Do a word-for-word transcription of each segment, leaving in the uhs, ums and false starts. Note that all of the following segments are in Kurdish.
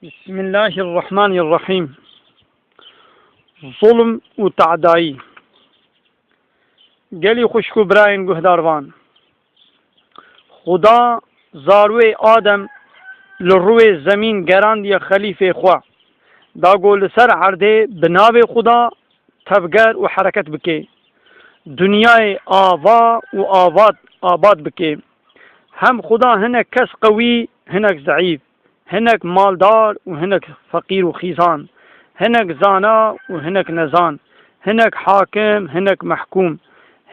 Bismillahirrahmanirrahîm. Zulm û te'dayî. Gelî xwişk û birayên guhdarvan, Xuda zarwê Adem li rûyê zemîn gerandiye xelîfê xwe, da ku li ser erdê bi navê Xuda tevger û hereket bike. Dinyayê ava û avat, abad bike. Hem Xuda hinek kes qewî, hinek zeîf, hinek maldar û hinek feqîr û xîzan, hinek zana û hinek nezan, hinek hakim, hinek mehkûm,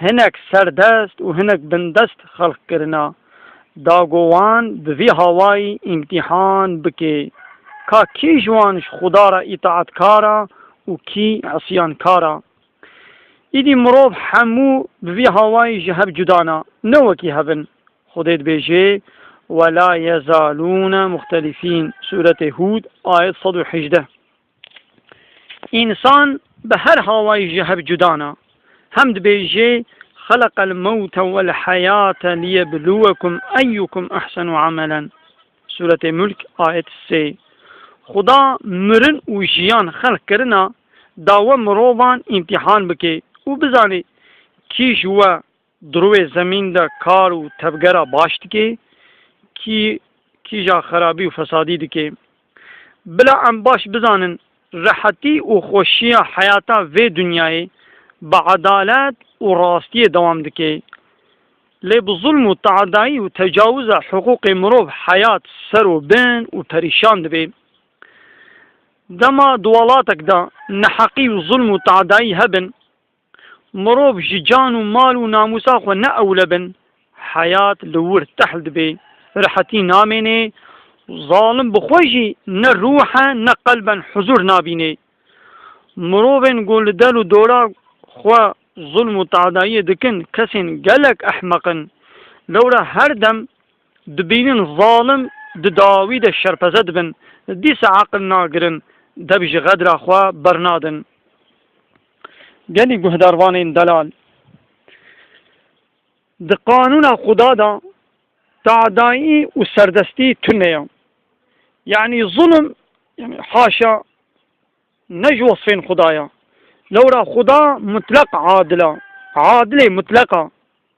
hinek serdest û hinek bindest xelq kirina, da ku wan bi vî hawayî îmtîhan bike, ka kî ji wan ji Xuda re îtaatkar a û kî isyankar a. Îdî mirov hemû bi vî hawayî ji hev cuda ne, ne wekî hev in. Xwedê dibêje, "Ve la yezalûne muxtelifîn." Sûretê Hûd, ayet sed û hejdeh. Însan bi her hawayî ji hev cuda ne. Hem dibêje, "Xeleqel mewte wel heyate liyebluwekum eyyukum ehsenu amelen." Sûretê Mulk, ayet sê. Xuda mirin û jiyan xelq kirina, da we mirovan îmtîhan bike û bizane kî ji we di rûyê zemîn de kar û tevgera baş dike, kî, kîja xerabî û fesadî dike. Bila em baş bizanin, rehetî û xweşiya heyata vê dinyayê bi edalet û rastiyê dewam dike. Lê bi zulm û te'dayî û tecawiza hiqûqê mirov heyat ser û bin û perîşan dibe. Dema di welatek de neheqî û zulm û te'dayî hebin, mirov ji can û mal û namûsa xwe ne ewle bin, heyat li wir tehl dibe, rehetî namêne, zalim bi xwe jî ne rûh e ne qelben huzûr nabîne. Mirovên ku li der û dora xwe zulm û te'dayiyê dikin, kesên gelek ehmeq in. Lewra her dem dibînin zalim di dawî de şerpeze dibin, dîsa aqil nagirin, dev ji xedra xwe bernadin. Gelî guhdarvanên delal, di qanûna Xuda de te'dayî û serdestî tune ye. Yanî zulm, yanî haşa, ne ji wesfên Xuda ye. Lewra Xuda mutleq adil e. Adilê mutleq e.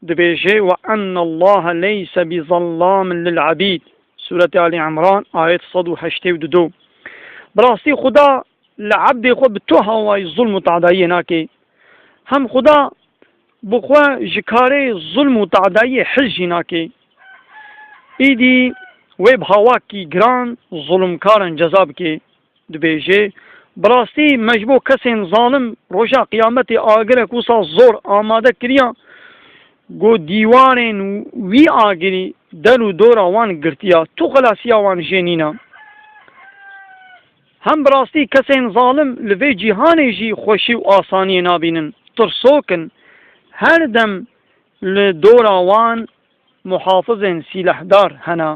Dibêje, "Ve ennallaha leyse bi zallamin lil abîd." Sûretê Alî Emran, ayet sed û heştê û du. Bi rastî Xuda li ebdê xwe bi tu hawayî zulm û te'dayiyê nake. Hem Xuda bi xwe ji karê zulm û te'dayiyê hez jî nake. Îdî wê bi hawakî giran zulmkaran ceza bike. Dibêje, "Bi rastî me ji bo kesên zalim roja qiyametê agirek wisa zor amade kiriya, ku dîwarên wî agirî der û dora wan girtiya, tu xelasiya wan jê nîne." Hem bi rastî kesên zalim li vê cîhanê jî xweşî û asaniyê nabînin, tirsok in. Her dem li dora wan muhafizên sîlehdar hene.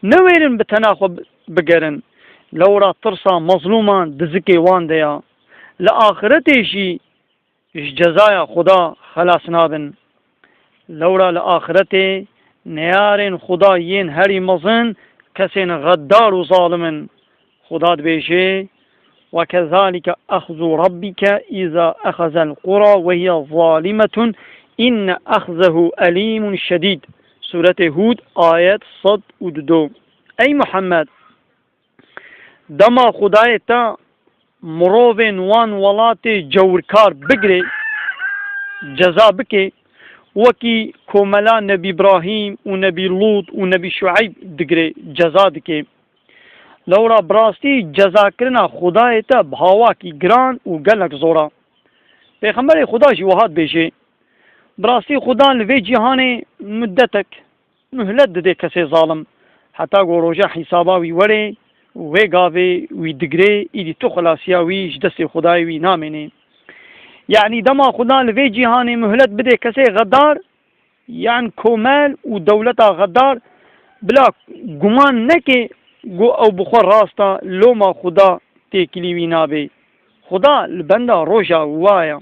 Newêrin bi tena xwe bi-, bigerin. Lewra tirsa mezlûman di zikê wan de ya. Li axiretê jî ji cezaya Xuda xelas nabin. Lewra li axiretê neyarên Xuda yên herî mezin kesên xeddar û zalim in. Xuda dibêje, "Ve kezalike exzu rabbike îza exezel qura ve hiye zalimetun inne exzehu elîmun şedîd." Sûretê Hûd, ayet sed û du. Ey Muhammed, dema Xudayê te mirovên wan welatê cewirkar bigirê, ceza bike, wekî komela Nebî Îbrahîm û Nebî Lût û Nebî Şueyb digirê, ceza dike. Lewra bi rastî cezakirina Xudayê te bi hawakî giran û gelek zor e. Pêxemberê Xuda jî wiha dibêje, "Bi rastî Xuda li vê cîhanê mudetek, muhlet dide kesê zalim, heta ku roja hîsaba wî were, wê gavê wî digire, îdî tu xelasiya wî ji destê Xudayê wî namêne." Yanî dema Xuda li vê cîhanê muhlet bide kesê xedar, yan komel û dewleta xedar, bila guman neke ku ew bi xwe rast e, loma Xuda têkilî wî nabe. Xuda li benda roja wa ye.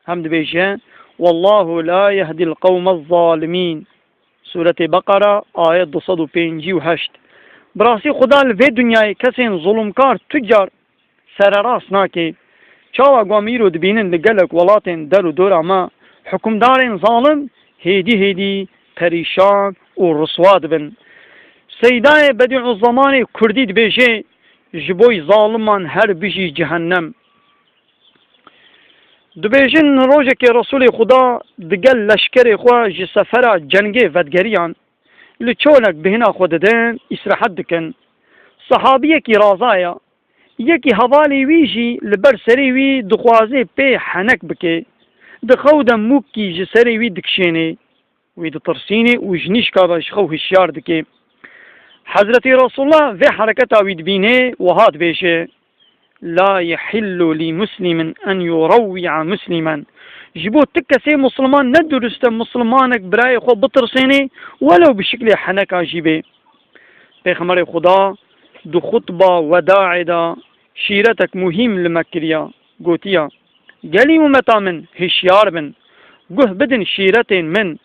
Hem dibêje, "Wallahu la yehdil qewmez zalimîn." Sûretê Beqera, ayet du sed û pêncî û heşt. Bi rastî Xuda li vê dinyayê kesên zulumkar tu car sererast nake. Çawa ku em îro dibînin li gelek welatên der û dora me, hukimdarên zalim hêdî hêdî perîşan û riswa dibin. Seydayê Bedîuzzemanê Kurdî dibêje, ji bo zaliman her bijî cehennem. Dibêjin, rojekê Resûlê Xuda digel leşkerê xwe ji sefera cengê vedgeriyan li çolek bihina xwe didin, îsrehet dikin. Sehabiyekî razaya, yekî hevalê wî jî li ber serê wî dixwaze pê henek bike. Di xew de mûkî ji serê wî dikişêne. Wî ditirsîne û ji nîşka ve ji xew hişyar dike. Hezretî Resulullah vê hereketa wî dibîne, wiha dibêje, "La yehillu li muslimin en yurawwi'a muslimen." Ji bo ti kesê Musliman ne durist e Muslimanek birayê xwe bitirsêne, welew bi şiklê heneka jî bê. Pêxemberê Xuda di xutba wedaê de şîretek muhîm li me kiriya. Gotiya, "Gelî ummeta min, hişyar bin, guh bidin şîretên min.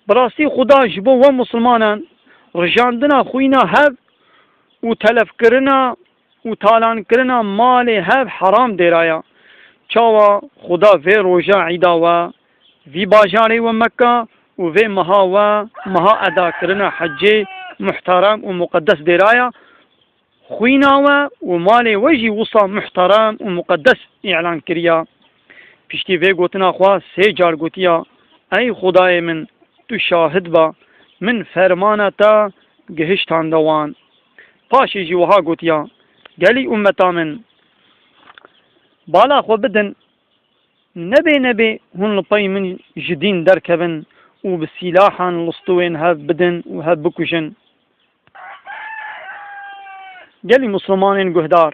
Bi rastî Xuda ji bo we Muslimanan rijandina xwîna hev û telefkirina û talankirina malê hev heram dêraya. Çawa Xuda vê roja îda we, vî bajarê we Mekka û vê meha we, meha edakirina hecê muhterem û muqeddes dêraya, xwîna we û malê we jî wisa muhterem û muqeddes îlan kiriya." Piştî vê gotina xwe sê car gotiya, "Ey Xwedayê min, tu şahid be, min fermana te gihiştande wan." Paşê jî wiha gotiya, "Gelî ummeta min, bala xwe bidin, nebê nebê hûn li pey min ji dîn derkevin û bi sîlahan listûyên hev bidin û hev bikujin." Gelî Muslimanên guhdar,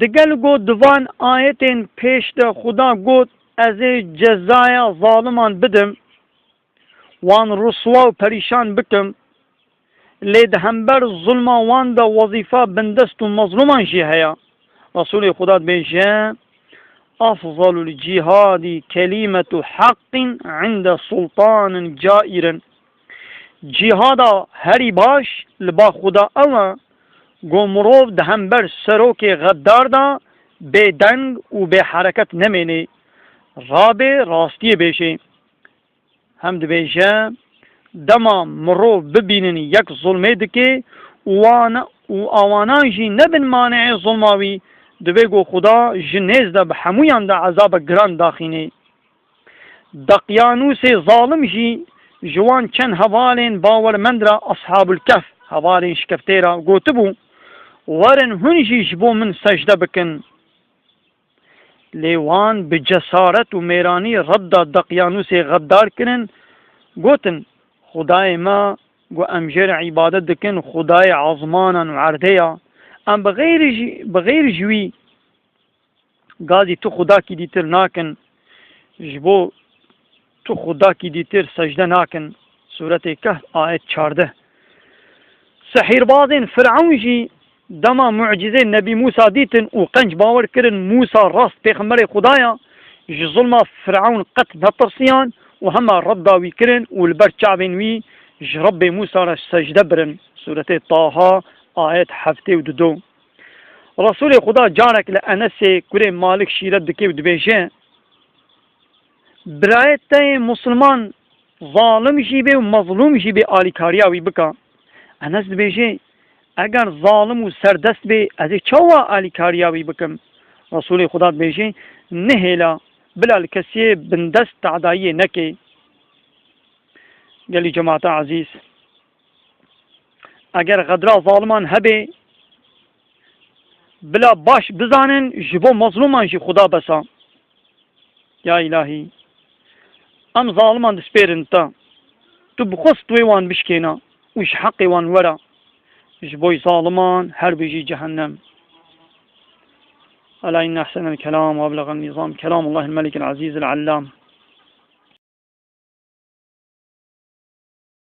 digel got di van ayetên pêş de Xuda got, "Ez ê cezaya zaliman bidim, wan riswa û perîşan bikim, lê di hember zulma wan de wezîfa bindest û mezlûman jî heye." Resûlê Xuda dibêje, "Afzalul cihadî kelîmetu haqqin inde sultanin cairin." Cihada herî baş li ba Xuda ew e, ku mirov di hember serokê xeddar de bêdeng û bê hereket nemênê, rabê rastiyê bêjê. Hem dibêje, dema mirov bibînin yek zulmê dike û wan, û awanan jî nebin maneê zulma wî, divê ku Xuda ji nêz de bi hemûyan de ezabek giran daxînê. Deqyanûsê zalim jî ji wan çend hevalên bawermend re Ashabul Kehf, hevalên şikeftê re gotibû, "Werin hûn jî ji bo min secde bikin." Lê wan bi cesaret û mêranî redda Deqyanûsê xeddar kirin, gotin, "Xwedayê me, ku em jê re îbadet dikin, Xwedayê ezmanan û erdê ya. Em bi xêr ji, bi xêr ji wî gazî tu xwedakî dîtir nakin, ji bo tu xwedakî dîtir secde nakin." Sûretê Kehf, ayet çardeh. Sehîrbazên Firewn jî dema mucîzê Nebî Mûsa dîtin û qenc bawer kirin Mûsa rast pêxemberê Xuda ya, ji zulma Firewn qet netirsiyan û hema redda wî kirin û li ber çavên wî ji Rebbê Mûsa re secde birin. Sûretê Taha, ayet heftê û du. Resûlê Xuda carek li Enesê kurê Malik şîret dike û dibêje, "Birayê te yê Musulman zalim jî bê û mezlûm jî bê, alîkariya wî bike." Enes dibêje, "Eger zalim û serdest bê, ez ê çawa alîkariya wî bikim?" Resûlê Xuda dibêje, "Nihêla, bila li kesiyê bindest te'dayiyê nekê." Gelî cemaeta ezîz, eger xedra zaliman hebe, bila baş bizanin, ji bo mezlûman jî Xuda bes a. Ya îlahî, em zaliman dispêrin te. Tu bi xwe stûyê wan bişkêne û ji heqê wan were. Ji bo zaliman her bijî cehennem. Ela inne ehsenel kelam ve eblegan nizam kelamullahil melikil azîzil allam.